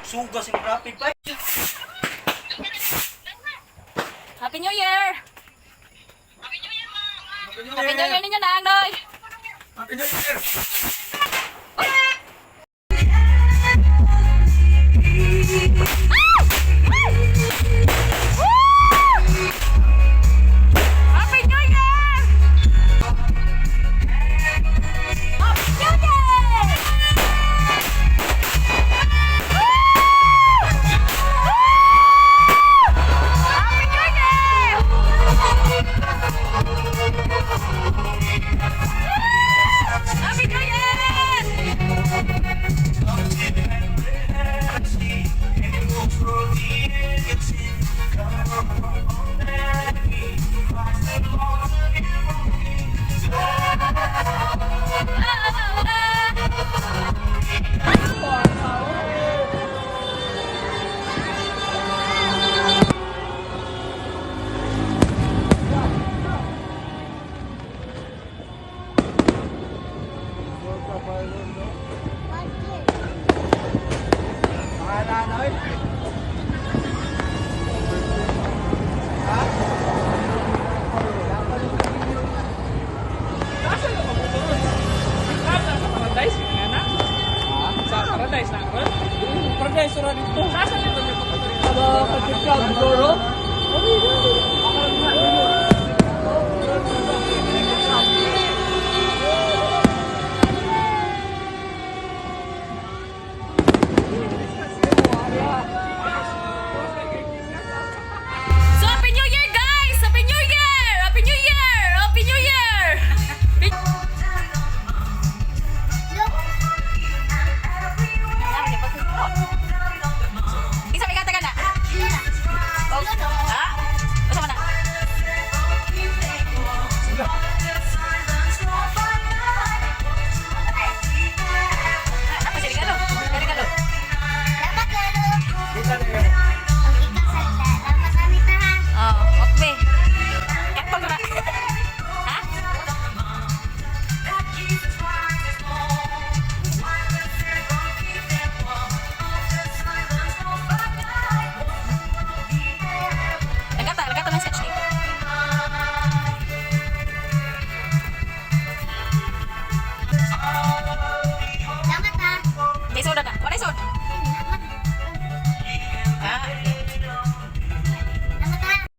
Sugas yung rapid pa. Happy New Year! Happy New Year ninyo na, Noy! Happy New Year! Happy New Year! Happy New Year! Happy New Year! Happy New Year! Sa Paradise, nga na? Sa Paradise na ron? Paradise ra dito. Sasa nito may pagkatuloy. So, Happy New Year, guys! Happy New Year! Happy New Year! Happy New Year! Isa may kata ka na. Ha? Basta mo na. Ah, pa regalo. Regalo. Dapat lalo. Ang ikaw sa salamat Anita ha. Oh, okay. Katpag ra. Ha? Nagkata, nagkata ng sketch tape. Salamat ha. May soda na. Wala soda.